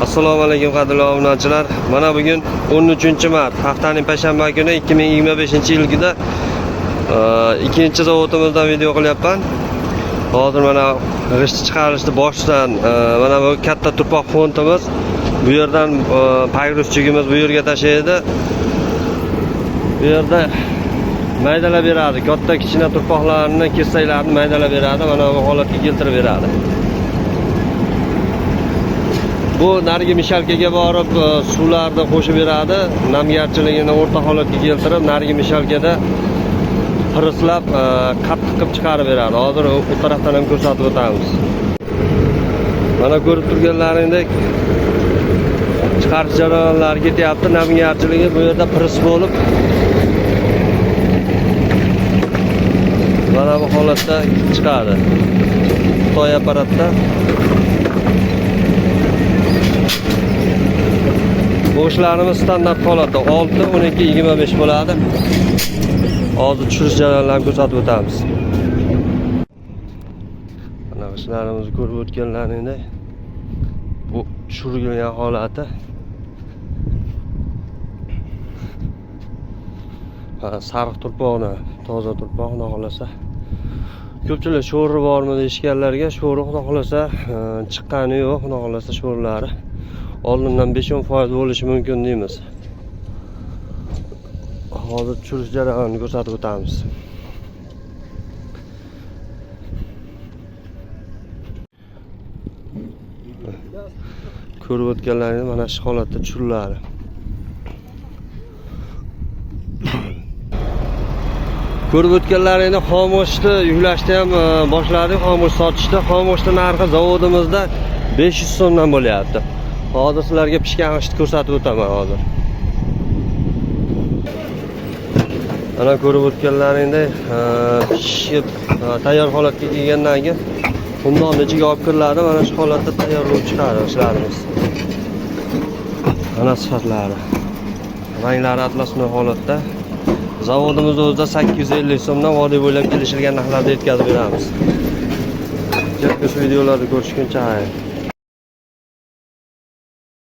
Assalomu alaykum qadrli obunachilar. Mana bugun 13 mart, haftaning payshanba kuni 2025-yilgida ikkinchi zavodimizdan video qilyapman. Hozir mana g'isht chiqarishni boshidan mana bu katta turpoq fondimiz. Bu yerdan погрузчик imiz bu yerga tashlaydi. Bu yerda maydalab beradi. Katta kichkina turpoqlarni, kesaklarni maydalab beradi. Mana bu holatga keltirib beradi. Bu narigi мешалка ga borib suvlarni qo'shib beradi. Namgarchiligini o'rta holatga keltirib, narigi мешалка da presslab qattiq qilib chiqarib beradi. Hozir u tarafdan ham ko'rsatib o'tamiz. Mana ko'rib turganlaringdek chiqarish jarayonlari ketyapti. Namgarchiligi bu yerda press bo'lib mana bu holatda chiqadi. Xitoy apparatda. Bo'shlarimiz standart holatda 6, 12, 25 bo'ladi. Hozir tushirish jarayonlarini ko'rsatib o'tamiz. Mana g'ishtlarimizni ko'rib o'tganlaringdek bu tushirilgan holati. Mana sariq turpoqni, toza turpoq xudo xohlasa. Ko'pchilik sho'ri bormi deyishganlarga sho'ri xudo xohlasa chiqqani yo'q, xudo xohlasa sho'rlari. Oldindan 5-10% bo'lishi mumkin deymiz. Hozir tushirish jarayonini ko'rsatib o'tamiz. Ko'rib o'tganlaringiz mana shu holatda tushiriladi. Ko'rib o'tganlaringni xomoshni yuklashni ham boshladik, xomosh sotishni. Xomoshni narxi zavodimizda 500 so'mdan bo'lyapti. Hozir sizlarga pishgan g'ishtni ko'rsatib o'taman hozir. Mana ko'rib o'tganlaringdek pishib tayyor holatga kelgandan keyin xumdonni ichiga olib kiriladi. Mana shu holatda tayyor bo'lib chiqadi g'ishtlarimiz. Mana sifatlari. Ranglari atlasnoy holatda. Zavodimiz o'zida 850 so'mdan vodiy bo'ylab kelishilgan narxlarda yetkazib beramiz. Kelgusi videolarda ko'rishguncha xayr.